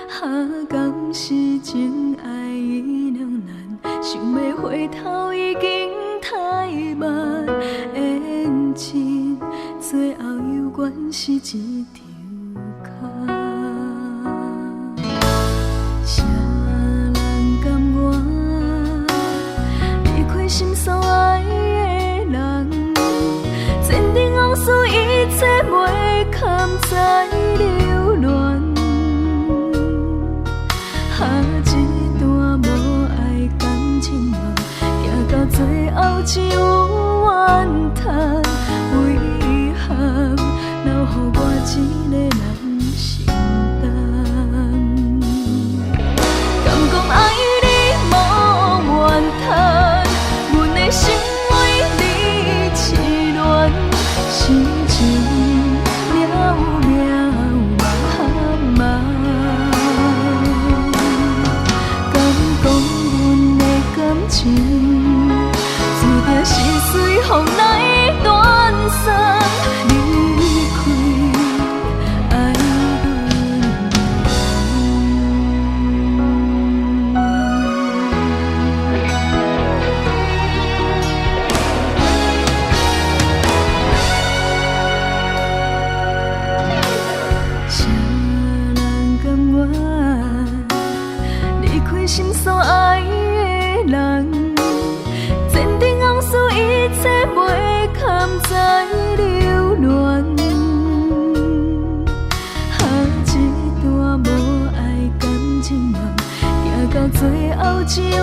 哈，敢是情愛已兩難，想欲回頭已經太慢。緣盡，最後猶原是一場空。誰人甘願離開心所愛的人？前塵往事一切袂堪再留戀。哈，這段無愛感情夢，行到最後只有怨嘆，遺憾留予我一个人承擔。敢講愛你無怨嘆，阮的心為你痴戀，深情渺渺茫茫。敢講阮的感情，注定是隨風來斷送，離開愛阮的人。誰人甘願離開心所愛的人？前塵往事一切袂堪再留戀。哈，這段無愛感情夢，行到最後只有